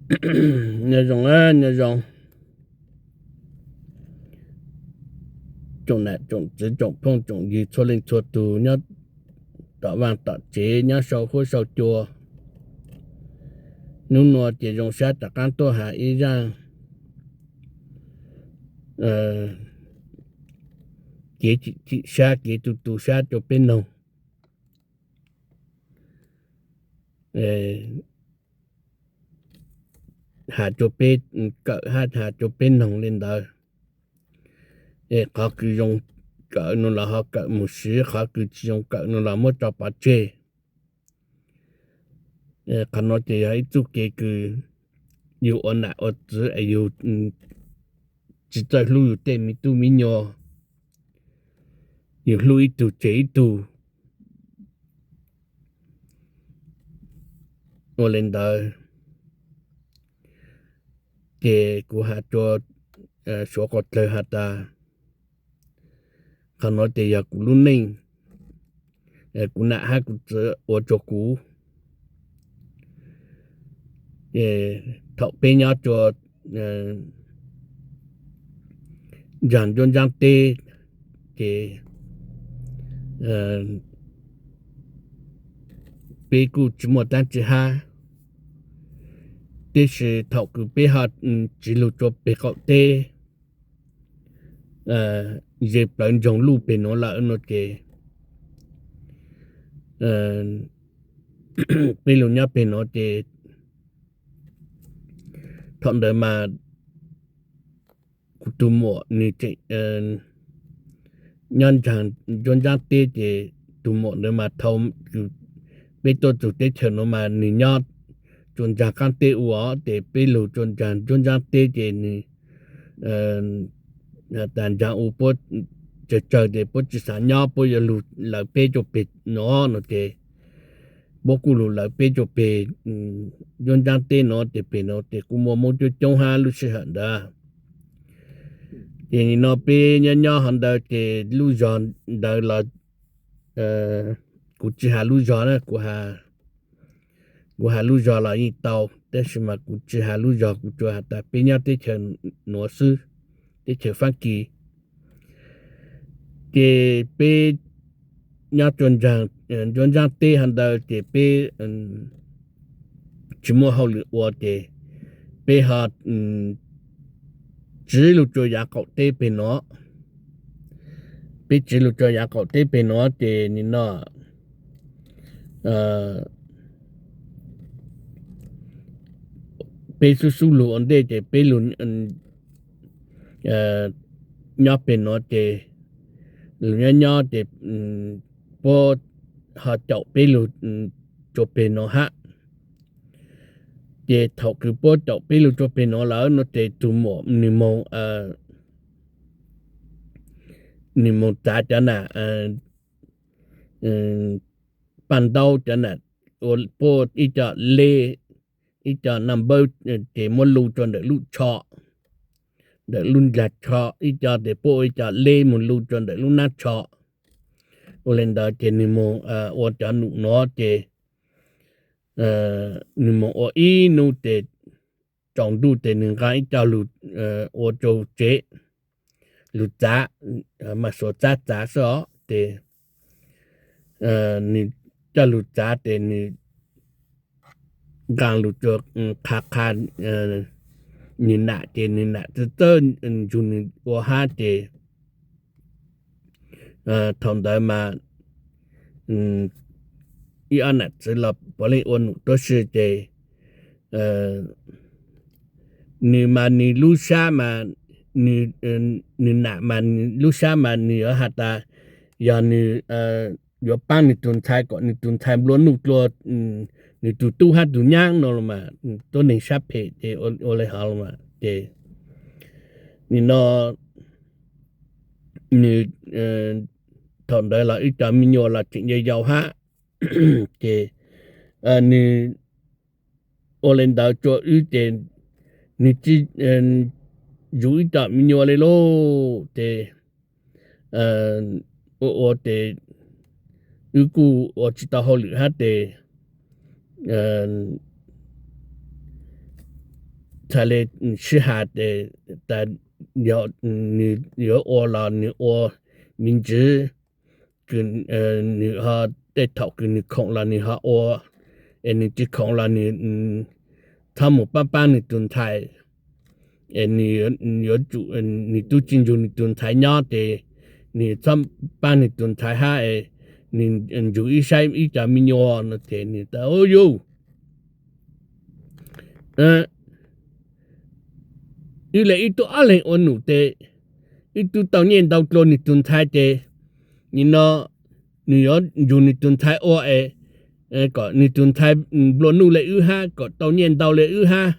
Nyob zoo, nyob zoo, tsoom nam tsoom txiv tsoom phooj tsoom ywg txhua leej txhua tus nyob tom vaj tom tsev, nyob sau huab sau cua. Hnub nua ces zoo sab rov qab tuaj has ib zaj kev chim sab kev tu tu sab rau peb noog, has rau peb kawm hab has rau peb noog li ntawd. Qhov kws zoo kawm no los ho kawm mus siv, qhov kws tsis zoo kawm no los muab tso pov tseg. Qhov no ces yog ib txuj kev kws yug ua nam ua txiv es yug tsis txawj hlub yug tej me tub me nyuam, yug hlub ib tug tseg ib tug. Ua li ntawd ces kuv has rua suav qhov dlawg has tas, qhov no ces yog kuv lub neej, kuv nam hab kuv txiv ua rua kuv. Thaum peb nyob rua nraag nruab ntsaab teb ces peb kuj tsis muaj dlaab tsi hab, tiam sis thaum kws peb ho tsiv lug rua peg qaum teb, ze plawv ntsoog luj peg nuav lawm no ces peb lug nyob peg nuav ces thaum ntawd mas kuv tus muam nwg tseem nyob nraag nruab ntsaab teb ces tus muam ntawd mas thaum peb tuaj txug teb chaws nuav mas nwg nyob rua nraag qaab teb ua ces peb lug rua nraag nruab ntsaab teb ces nwg tas nraag ua puab tsawg tsawg ces puab tsis xav nyob puab yuav lug lawv peb rua peg nuav no ces puab kuj lug lawv peb rua peg nruab ntsaab teb nuav ces peg nuav ces kuj muaj Moob coob coob hab lub sij hawm ntawd. Ces nim no peb nyob nyob hov ntawd ces lub zog ntawd los kuv tsis has lub zog na, kuv has lub zog los yeej tau tab sis mas kuv tsis has lub zog, kuv tsuas has tas peb nyob teb chaws nuav xwb, teb chaws Faab Kis. Ces peb nyob rua nraag nruab ntsaab teb hov ntawd ces peb tsis muaj hauj lwm ua ces peb ho tsiv lug rua yaav qaum teb peg nuav. Peb tsiv lug rua yaav qaum teb peg nuav ces nim no peb xub xub lug ua ntej ces peb lug nyob peg nuav ces lug nyob nyob ces puab ho caum peb lug rua peg nuav hab. Ces thaum kws puab caum peb lug rua peg nuav lawm no ces tus muam nwg moog, nwg moog txav cov nam paj ntaub, cov nam ua puab ib co lej, ib co naj npawb ces muab lu rua ntawm lub tsho, ntawm lub nraag tsho, ib co ces puab ua ib co lej moog lu rua ntawm lub nab tsho. Ua li ntawd ces nwg moog ua cov num nuav ces nwg moog ua ib nub ces tsaus ntuj ces nwg nqaa ib co lug ua rua tsev, lug txav, mas xuas txab txav xwb os ces nwg coj lug txav ces nwg nqaa lug rua qha qha nwg nam ces nwg nam txawj txawj nrug nwg ua hab ces thaum ntawd mas ib ob nam txiv los puav leej ua num tuab si ces nwg mas nwg lub sab mas, nwg nam mas lub sab mas nwg yuav has tas yog nwg yuav paab nwg tug ntxhais kom nwg tug ntxhais nplua nuj dlua nwg tug tub hab tug nyab no los mas tuab neeg sab phem ces ua le hov los mas ces nim no nwg thaum ntawd los wb cov me nyuam los tseem yau yau hab ces nwg ua le ntawd rua wb ces nwg tsi zuv wb cov me nyuam le lauj ces ua ua ces wb kuj ua tsis tau hauj lwm hab ces txhaj le sib has es, tas yog nws yuav ua los nws ua me ntsis, nws ho, tej thaum kws nws khoom los nws ho ua, es nws tsis khoom los nws txhob mus pab pab nws tus ntxhais, es nws yuav tsum, nws tub tsis ntsug nws tus ntxhais nyob ces nws txhob pab nws tus ntxhais hab es nws ntsug ib saib ib cov me nyuam no ces nws tas, Ub yuj, wb le wb tub ob leeg ua num tes, wb tub tau nyiaj ntau dlua nws tus ntxhais ces nim no nws yuav ntsug nws tus ntxhais ua es kom nws tus ntxhais nplua nuj le wb hab, kom tau nyiaj ntau le wb hab,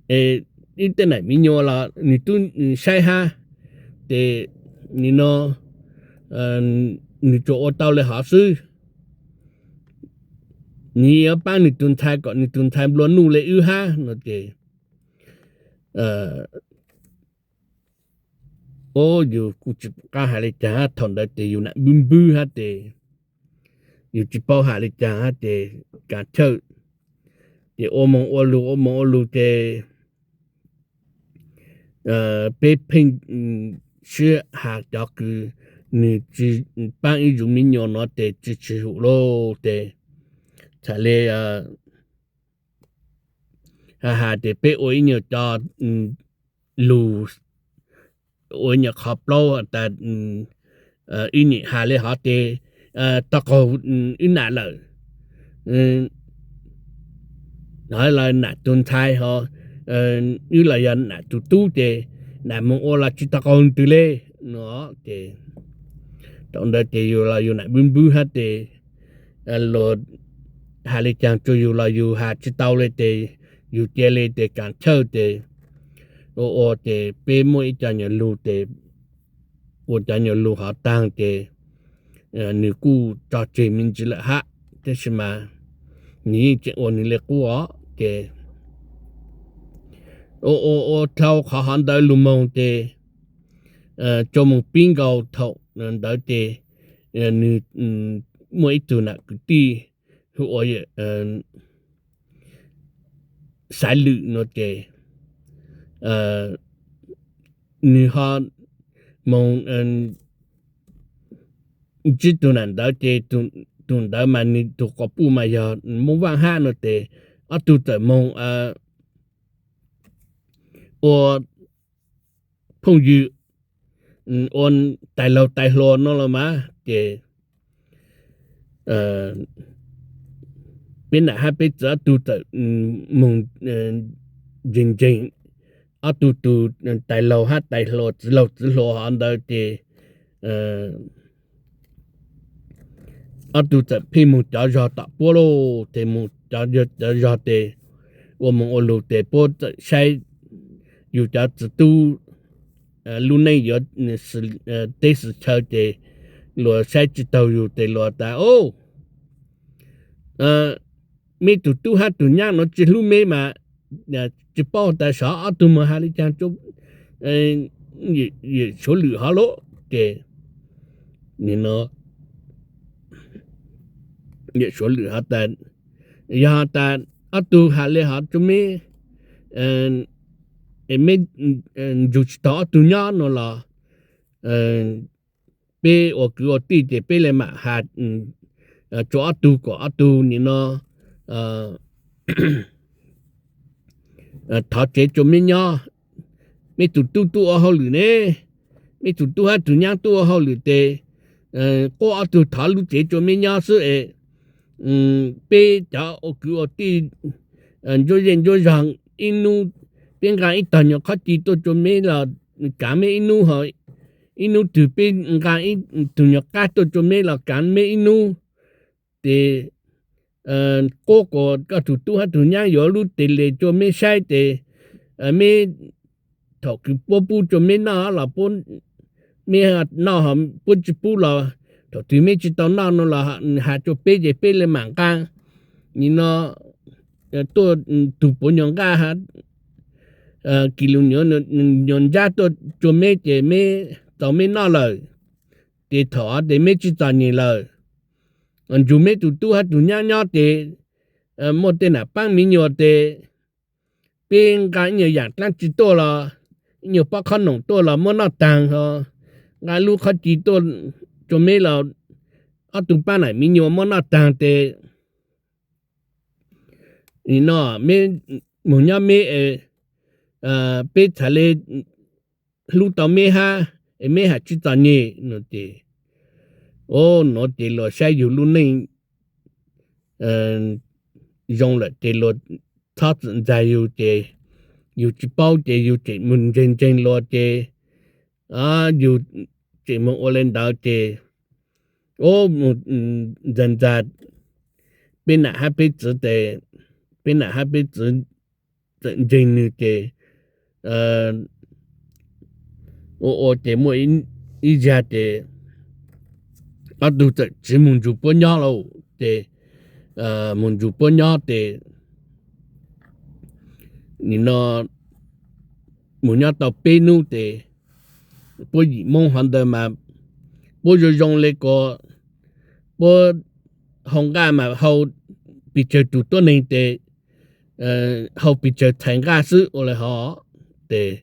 es wb tej nam me nyuam los nws tub saib hab, ces nim no nws tsuas ua tau le hov xwb, nws yuav pab nws tus ntxhais kom nws tus ntxhais nplua nuj le wb hab no ces, o, yus kuj tsis pom qab has le caag hab, thaum ntawd ces yus nam npwb npwb hab ces yus tsis paub has le caag hab ces kav chawj, ces ua moog ua lug ua moog ua lug ces peb pheej sib has cov kws nws tsis paab ib zug me nyuam no ces tsis tshwm hum lauj ces txhad le has has ces peb ua ib nyuag cov lug, ua ib nyuag qhov plaub tas ib nyuam has le hov ces tau qaug wb nam lawm, los nam tus ntxhais ho, wb los yog nam tus tub ces nam moog ua los tsis tau qaug twg le no ces thaum ntawd ces yus los yus nam npwb npwb hab ces luag has le caag rua yus los yus has tsis tau le ces yus cia le ces kav chawj ces ua ua ces peb muaj ib co nyuag lug ces ua cov nyuag lug hov taag ces nws kuj tso tseg me ntsis lawm hab, tab sis mas nws yeej tseem ua nws le qub os ces ua ua ua dlhau qhov hov ntawd lug moog ces tsuas moog pib nkaus thaum ntawd ces nws muaj ib tug nam kwv tij hu ua Xaiv Lwm no ces nws ho moog ntsib tug nam ntawd ces tug ntawd mas nws tug quas puj mas yog Moob Vaaj Hab no ces ob tug txawm moog ua phooj ywg, ua tais laug tais hluas no los mas ces peb nam hab peb txiv ob tug txawm moog ntseeg ntseeg ob tug tug tais laug hab tais hluas txiv laug txiv hluas hov ntawd ces ob tug txawm pheej moog cov zog tom puab lauj, ces moog cov zog ces ua moog ua lug ces puab txawm saib yus cov txiv tub lub neej yuav teb xwm chaw ces luag saib tsis taug yus ces luag tas, Meb tug tub hab tug nyaab nuav tsi hlub meb mas tsi paub tas xyov ob tug moog has le caag, Suav Lwm hov lauj. Ces Suav Lwm hov tas, yog tas ob tug has le hov rua meb, meb nrug tsis taug ob tug nyob no los peb ua kwv ua tij ces peb le maam has rua ob tug kom ob tug nim no thov tsev rua meb nyob. Meb tug tub tub ua hauj lwm ne, meb tug tub hab tug nyaab tub ua hauj lwm ces quab ob tug thov lub tsev rua meb nyob xwb es peb cov ua kwv ua tij ntsuab zej ntsuab zog, ib nub peb nqaa ib tog nyuag qhov ci tuaj rua meb los kaav meb ib nub, ib nub twg peb nqaa ib tug nyuag qaab tuaj rua meb los kaav meb ib nub. Ces quab kuas koj tug tub hab tug nyaab yuav lub teg le rua meb saib ces meb, thaum kws puab pub rua meb noj los meb noj, puab tsi pub los thaum twg meb tsi tau noj no los has rua peb ces peb le maam nqaa nim no tuaj tug puav nyuag nqaj hab kis lug nyuag ntsab tuaj rua meb ces meb txaus meb noj lawm. Ces thaum hov ces meb tsi txom nyem lawm, nrug meb tug tub hab tug nyaab nyob ces muaj tej nam paab miv nyuas ces peb nqa ib nyuag yaam dlaab tsi tuaj los, ib nyuag pob qhob noom tuaj los muab noj taag ho, nqa lub qhob ci tuaj rua meb los, ob tug paab nam miv nyuas muab noj taag tes, no, meb moog nyob meb, peb txhad le hlub tau meb hab, es meb has tsi txom nyem no ces, o, nuav ces luas saib yug lub neej zoo lawm ces luas txhob txwm ntxag yug ces, yug tsi paub ces yug tseem moog ntseeg ntseeg luas ces, yug tseem moog ua le ntawd ces, o, ntxag ntxag peb nam hab peb txwv tes, peb nam hab peb txwv txawm ntseeg nwg ces, ua ua ces muaj ib zag ces ob tug txawm tsiv moog nrug puab nyob lauj ces, moog nrug puab nyob tes, nim no moog nyob tau peb nub tes, puab yim Moob hov ntawd mas puab zoo zoo le ko, puab hau nqaj mas hau pes tsawg tug tuab neeg tes, hau pes tsawg txhais nqaj xwb ua le hov, tes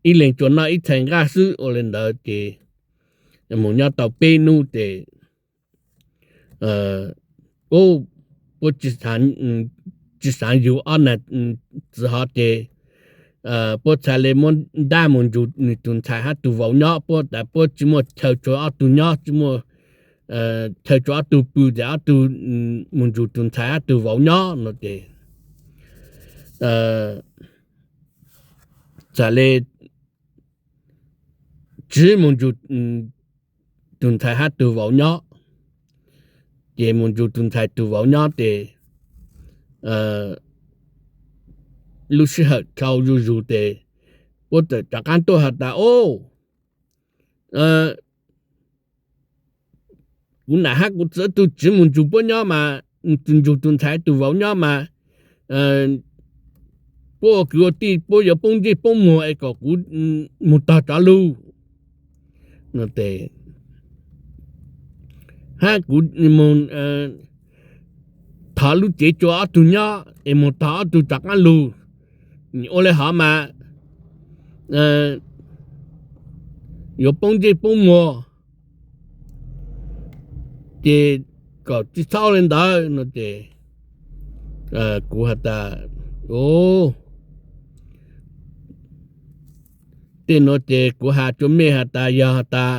ib leeg tsuas noj ib txhais nqaj xwb ua le ntawd ces, moog nyob tau peb nub tes, puab tsi xaav yug ob nam txwv hov ces, puab txhad le muab ntab moog nrug nwg tug ntxhais hab tug vauv nyob, puab tas puab tsi muaj chaw tsua ob tug nyob, tsi muaj chaw tsua ob tug pw tes ob tug moog nrug tug ntxhais hab tug vauv nyob no ces, txhad le tsiv moog nrug tug ntxhais hab tug vauv nyob. Ces moog nrug tug ntxhais tug vauv nyob tes, lub sij hawm dhau zuj zug tes, puab txawm rov qaab tuaj has tas, o, kuv nam hab kuv txwv ob tug tsiv moog nrug puab nyob mas, nrug tug ntxhais tug vauv nyob mas, puab ua kwv ua tij puab yuav poob ntsej poob muag es kom kuv moog tog tsov lug no tes, hab kuv moog thov lub tsev tsua ob tug nyob es moog tog ob tug rov qaab lug. Ua le hov mas yuav poob ntsej poob muag, ces kom tsi txhob le ntawd no ces, kuv has tas, o, tej nuav ces kuv has tsua mej has tas yog has tas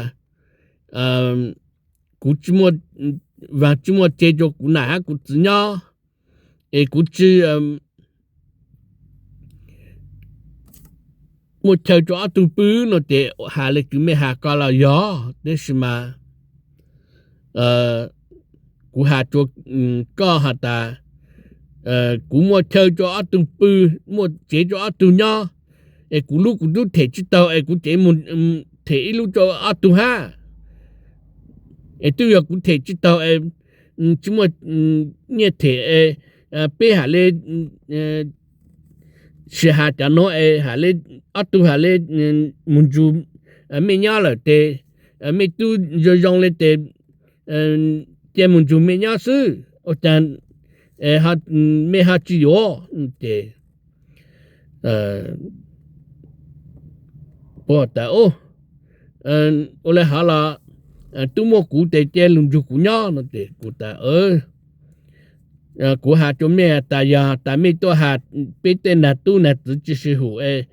kuv tsi muaj vaag tsi muaj tse tsua kuv nam hab kuv txwv nyob, es kuv tsi muaj chaw tsua ob tug pw no ces has le kws mej has ko los yog, tab sis mas kuv has tsua koj has tas kuv muaj chaw tsua ob tug pw, muaj tsev tsua ob tug nyob, es kuv lub kuv tub them tsi taug es kuv tsev moog them ib lub tsua ob tug hab. Es twb yog kuv them tsi taug es tsi muaj nyiaj them, peb has le sis has cov nuav es has le ob tug has le moog nrug mej nyob lawm tes, mej tub zoo zoo le tes cia moog nrug mej nyob xwb, ua caag mej ho tsi yuav? Ces puab tas, ua le hov los tub muaj kuv tes cia lug nrug kuv nyob no ces kuv tas, kuv has tsua mej tas yog tas mej tuaj has peb tej nag tub nag txwv tsi sib hum es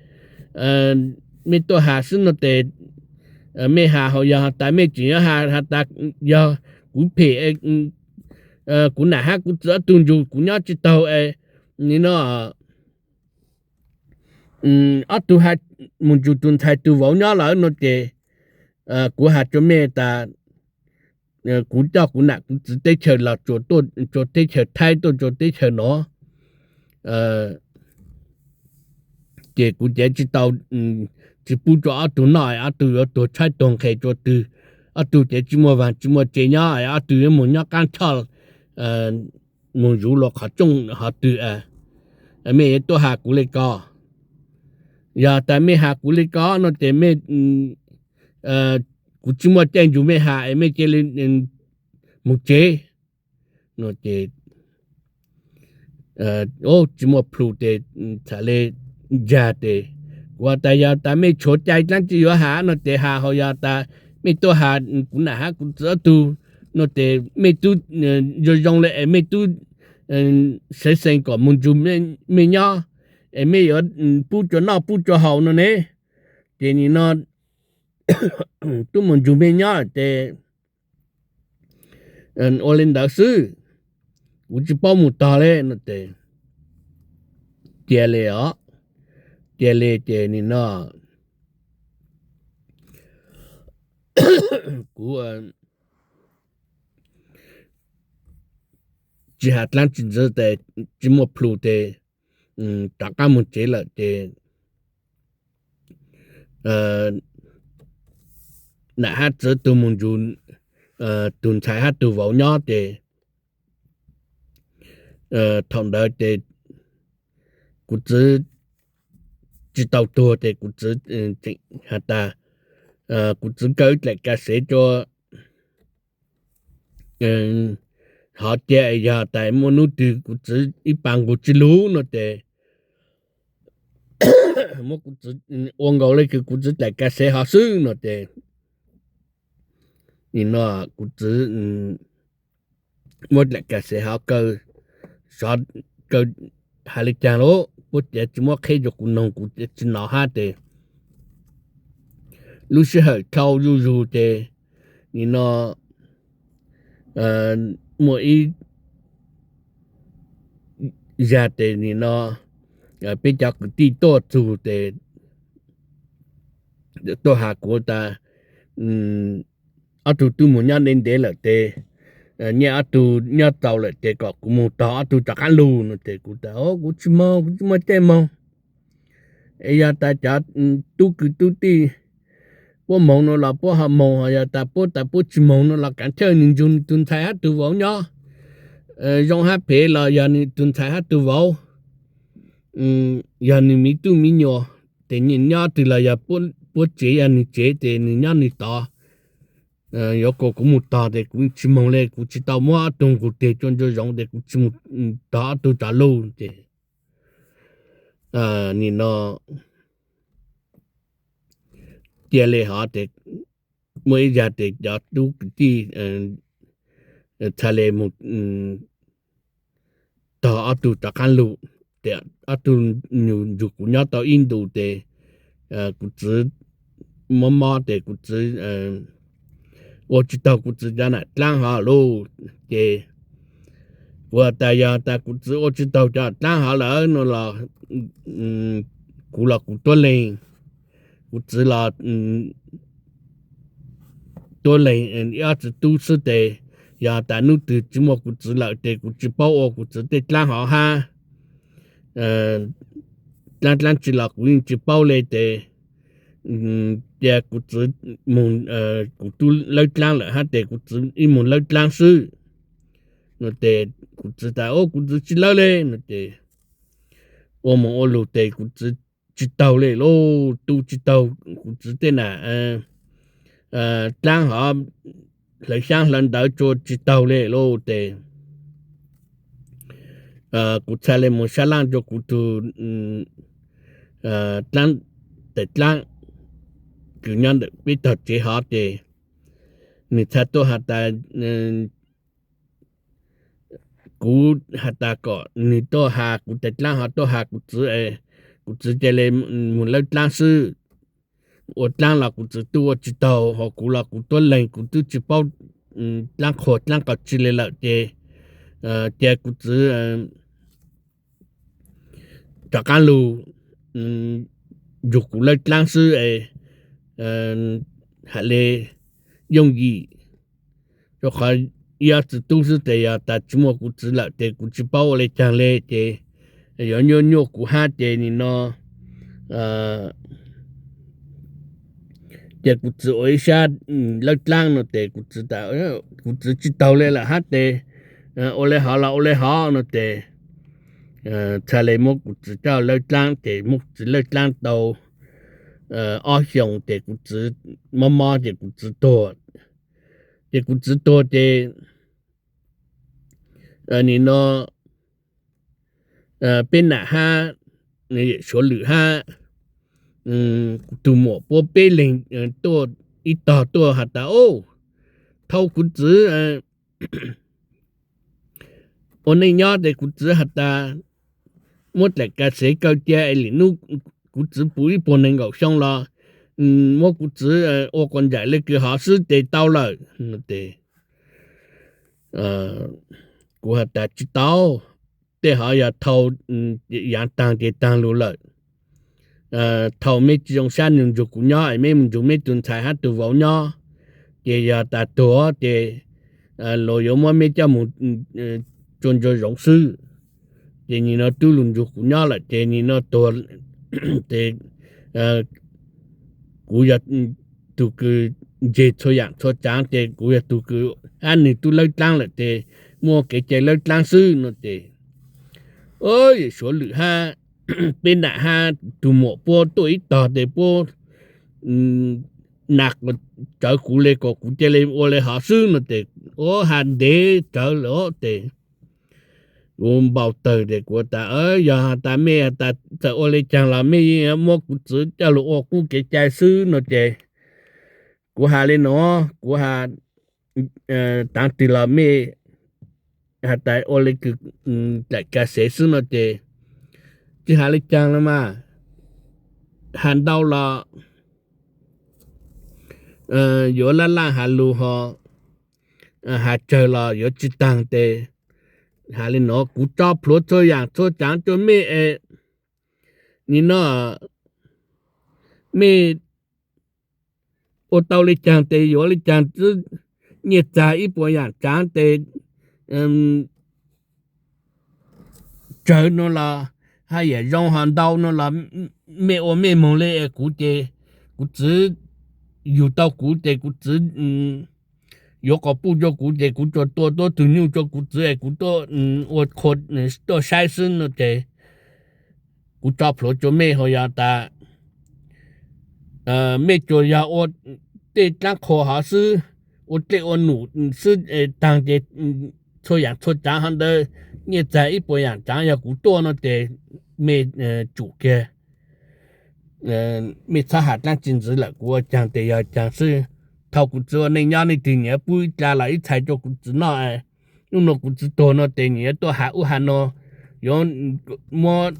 mej tuaj has xwb no tes, mej has hauv yog tas mej tseem yuav has has tas yog kuv phem, kuv nam hab kuv txwv ob tug nrug kuv nyob tsi taug es nim no ob tug has moog nrug tug ntxhais tug vauv nyob lawm no ces kuv has tsua mej tas kuv coj kuv nam kuv txwv teb chaws los tsua teb chaws Thaib tuaj tsua teb chaws no ces kuv cev tsi tau, tsi pub tsua ob tug noj, ob tug yuav tuag tshaib tuag nqhes tsua twg, ob tug cev tsi muaj vaag tsi muaj tse nyob, ob tug yuav moog nyob qaab choj moog zuv luas qhov tsooj hov twg, mej yuav tuaj has kuv le ko. Yog tas mej has kuv le ko no ces mej, kuv tsi muaj caij nrug mej has es mej cia li moog tsev no ces tsis muaj plhu tes txham le yag tes, kuv has tas yog tas mej tshuav cai dlaab tsi yuav has no tes has, ho yog tas mej tuaj has kuv nam hab kuv txiv ob tug no tes mej tub zoo zoo le es mej tub sev xees kom moog nrug mej nyob es mej yuav pub cua noj pub cua haus no ne. Ces nim no tub moog nrug mej nyob tes ua le ntawd xwb, kuv tsis paub moog tog le no tes cia le os, cia le ces nim no kuv tsis has dlaab tsi ntxiv tes tsis muaj plhu tes rov qaab moog tsev lawm ces nam hab txiv tug moog nrug tug ntxhais hab tug vauv nyob ces thaum ntawd ces kuv txiv tsis tau tuag ces kuv txiv has tas kuv txiv kaw ib dlaim ka sev rua hov cia, yog tas muaj nub twg kuv txiv ib pas nqug tsi lug no ces muab kuv txiv ua nkaus le kws kuv txiv dlaim ka sev hov xwb no ces nim no kuv txiv muab dlaim ka sev hov kaw, sov kaw has le caag lawm puab cia tsi muab qheb rua kuv noog kuv tsi nov hab tes lub sij hawm dhau zuj zug ces nim no muaj ib zag tes nim no peb cov kwv tij tuaj txug tes tuaj has kuv tas ob tug tub moog nyob ntev ntev lawm tes, nyaj ob tug nyob txaus lawm tes kom kuv moog tog ob tug rov qaab lug no ces kuv tas kuv tsis moog, kuv tsis muaj caij moog. Es yog tas cov tub kwv tub tij puab moog no los puab ho moog, ho yog tas puab tas puab tsis moog no los kaav thawj nwg nrug nwg tug ntxhais hab tug vauv nyob, zoo hab phem los yog nwg tug ntxhais hab tug vauv, yog nwg miv tub miv nyuas tes nwg nyob twg los yog puab tsev yog nwg tsev tes nwg nyob nwg tod. Yuav kuas kuv moog tog tes kuv tsis moog le, kuv tsis tau muab ob tug nqug teg tsua ntsua zoov tes kuv tsis moog tog ob tug rov lug ces nim no cia le hov tes muaj ib zag tes cov tub kwv tij txhad le moog tog ob tug rov qaab lug, tes ob tug nrug kuv nyob tau ib ntus tes kuv txiv mob mob tes kuv txiv ua tsis taug kuv txiv cov nam dlaab hov lauj. Ces kuv has tas yog tas kuv txiv ua tsis taug cov dlaab hov lawm no los kuv los kuv tuab leeg, kuv txiv los tuab leeg ib ob txiv tub xwb tes yog tas nub twg tsis muaj kuv txiv lawm tes kuv tsis paub ua kuv txiv tej dlaab hov hab. Dlaab dlaab tsi los kuv yeej tsis paub le tes cia kuv txiv moog, kuv tub lawb dlaab lawm hab tes kuv txiv ib moog lawb dlaab xwb no tes kuv txiv tas kuv txiv tsis lawb le no ces ua moog ua lug tes kuv txiv tsis taug le lauj, tu tsis taug kuv txiv tej nam dlaab hov, hlawv xyaab hlawv ntawv tsua tsis taug le lauj tes kuv txhad le moog sab laaj rua kuv tug dlaab, tais dlaab kws nyob ntawm peb tog tsev hov ces nwg txhad tuaj has tas, kuv has tas kom nwg tuaj has kuv tais dlaab hov tuaj has kuv txiv, kuv txiv ca le moog lawb dlaab xwb. Ua dlaab los kuv txiv tub ua tsis taug, ho kuv los kuv tuab leeg kuv twb tsis paub dlaab qhuas dlaab qos tsi le lawm ces cia kuv txiv rov qaab lug nrug kuv lawb dlaab xwb es has le yooj yim, rua qhov ib ob txiv tub xwb tes yog tas tsis muaj kuv txiv lawm tes kuv tsis paub ua le caag le ces yuav nyuaj nyuaj kuv hab ces nim no cia kuv txiv ua ib sab lawb dlaab no tes kuv txiv tas kuv txiv tsis taug le lawm hab tes ua le hov los ua le hov no tes txhad le muab kuv txiv coj lawb dlaab ces muab kuv txiv lawb dlaab tau ob xyoos ces kuv txiv mob mob ces kuv txiv tuag. Ces kuv txiv tuag ces nim no Peb Nam hab Suav Lwm hab tus muam puab peb leeg tuaj ib tog tuaj has tas, Au, thau kuv txiv ua neej nyob tes kuv txiv has tas muab dlaim kas xev kaw cia es lwm nub kuv txiv puv ib puas nees nkaum xyoo los muab kuv txiv ua quas ncaim le kws hov xwb tes tau lawm. Kuv has tas tsis tau, tej hov yog thau yaav taag ces taag lug lawm. Thaum mej tsis zoo sab nug nrug kuv nyob es mej mus nrug mej tug ntxhais hab tug vauv nyob, ces yog tas tuag ces luag yuav muab mej coj mus tsua ntsua zoov xwb. Ces nim no tub lug nrug kuv nyob lawm ces nim no tuag ces kuv yog tug kws ntseg txhua yaam txhua tsaav ces kuv yog tug kws hab nwg tub lawb dlaab lawm ces muaj kev cai lawb dlaab xwb no ces Suav Lwm hab Peb Nam hab tug muam puab tuaj ib tog tes puab nas tsawv kuv le kom kuv ca le ua le hov xwb no ces ua has ntev tsawv lawm tes kuv npau tawg tes kuv tas, Yog has tas mej has tas txawm ua le caag los mej yeej muab kuv txiv coj lug ua qub kev cai xwb no ces kuv has le nuav, kuv has taav twg los mej has tas ua le kws dlaim kas xev xwb no ces tsis has le caag le mas, has ntau los yuav laj laj has lug ho has tsawg los yuav tsis taag tes has le nuav, kuv tso plhuav txhua yaam txhua tsaav rua mej es nim no mej ua tau le caag tes yuav le caag xwb, nyiaj txag ib puas yaam tsaav tes tsawg no los hab yaam zoo ho ntau no los mej ua mej moog le es kuv ces kuv txiv yug tau kuv ces kuv txiv yuav quas puj rua kuv ces kuv tsuas tua tuab tug nyuj rua kuv txiv es kuv tuaj ua qhua tuaj saib xwb no ces kuv tso plhuav rua mej ho yog tas mej tsuas yog ua tej dlaab qhua hov xwb, ua dlej ua num xwb taag ces txhua yaam txhua tsaav ho ntawd nyiaj txag ib puas yaam tsaav yog kuv tuaj no ces mej tsum kiag, mej txhob has dlaab tsi ntxiv lawm, kuv ua caag tes yog caag xwb. Thaum kuv txiv ua neej nyob leej twg nyiam pub ib dlaa los ib txhais rua kuv txiv noj, nub nua kuv txiv tuag no tes nyiam yuav tuaj has ub has no, yuav muab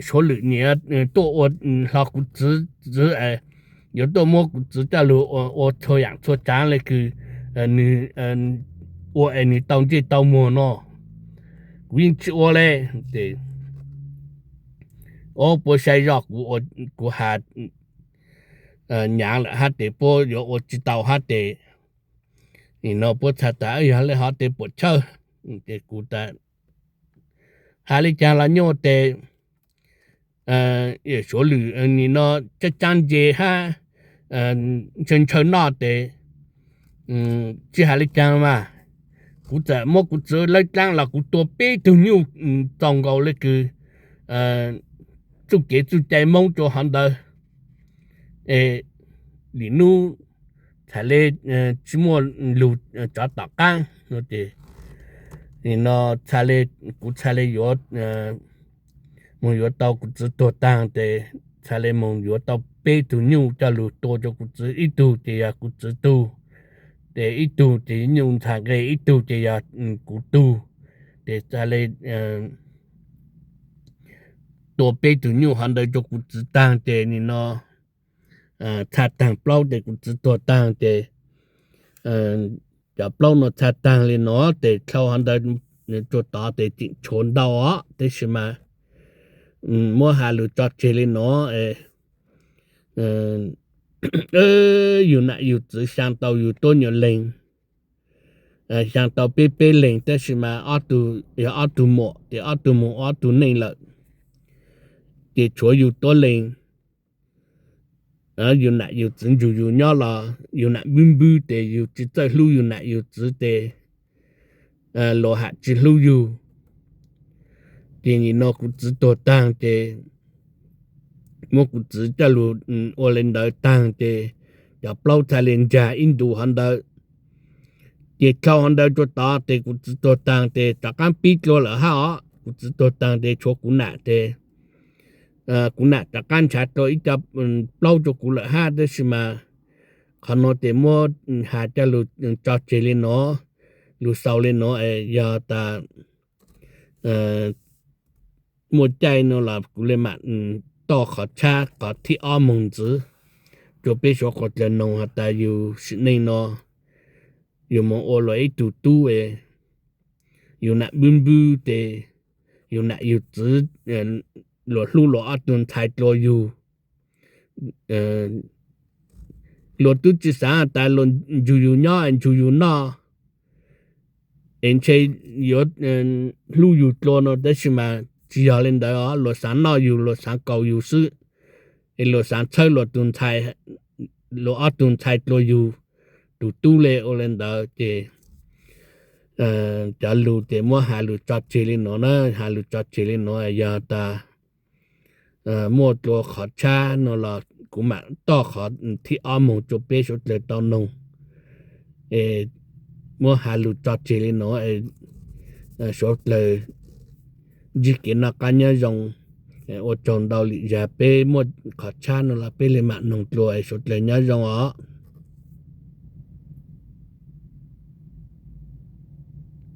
Suav Lwm nyiam tuaj ua hlo kuv txiv txiv, yuav tuaj muab kuv txiv coj lug ua txhua yaam txhua tsaav le kws nwg ua es nwg tau ntsej tau muag no, kuv yeej tsis ua le. Tes puab saib zoj kuv has nyaav lawm hab tes puab yuav ua tsis tau hab tes nim no puab txhais tas yog le hov tes puam chawj, ces kuv has le caag los nyuaj tes Suav Lwm nim no tsaab tsaab nce hab ntshaw ntshaw noj tes tsis has le caag mas, kuv txawm muab kuv txiv lawb dlaab los kuv tua peb tug nyuj txaus nkaus le kws txuj kev txuj cai Moob rua hov ntawd, es lwm nub txhais le tsis muaj lug tsov tom qaab no ces nim no txhais le, kuv txhais le yuav moog yuav tau kuv txiv tuag taag tes txhais le moog yuav tau peb tug nyuj coj lug tua rua kuv txiv, ib tug ces yog kuv txiv tug, tes ib tug ces nyuj ntxhais nqe, ib tug ces yog kuv tug, tes txhais le tua peb tug nyuj hov ntawd rua kuv txiv taag ces nim no txha taag plaub tes kuv txiv tuag taag ces cov plaub no txha taag le nuav tes dlhau hov ntawd rua tod tes tseem tshuav ntau os, tab sis mas muab has lug tso tseg le nuav, yug nam yug txiv xyaa tau yug tuab nyuas leeg, xyaa tau peb peb leeg, tab sis mas ob tug yog ob tug muam tes ob tug moog ua ob tug neej lawm, ces tshuav yug tuab leeg. Yug nam yug txiv nrug yug nyob los yug nam npwb npwb tes yug tsis txawj hlub yug nam yug txiv tes luag ham tsis hlub yug. Ces nim no kuv txiv tuag taag ces muab kuv txiv coj lug ua le ntawd taag ces cov plaub txha le ntsag ib ntus hov ntawd. Ces dlhau hov ntawd rua tod tes kuv txiv tuag taag tes rov qaab pib dlua lawm hab os. kuv txiv tuag taag tes tshuav kuv nam tes, kuv nam rov qaab nrhav dlua ib co plaub rua kuv lawm hab, tab sis mas qhov nuav tes muab has coj lug tso tseg le nuav, lug xaus le nuav, yog tas muaj caij nuav los kuv le maam toj qhov tshab qhov thib ob moog ntxiv rua peb suav dlawg noog has tas yug sim neej nuav yug moog ua luas ib tug tub, yug nam npwb npwb tes yug nam yug txiv luas hlub luas ob tug ntxhais dlua yug. Luas tub tsi xaav tas luas nrug yug nyob nrug yug noj es ntshe yuav hlub yug dlua nuav, tab sis mas tsi yog le ntawd os, luas xaav noj yug luas xaav kaus yug xwb, es luas xaav txhawb luas tus ntxhais, luas ob tug ntxhais dlua yug tus tub le. Ua le ntawd ces cov lug tes muab has lug tso tseg le nuav na, has lug tso tseg le nuav, yog tas muaj dlua qhov tshab nuav los kuv maam toj qhov thib ob moog rua peb suav dlawg tau noog, es muab has lug tso tseg le nuav, suav dlawg ntsib kev noj qab nyob zoo, ua tsaug ntau lim zag peb muaj qhov tshab nuav los peb le maam noog dlua, suav dlawg nyob zoo os.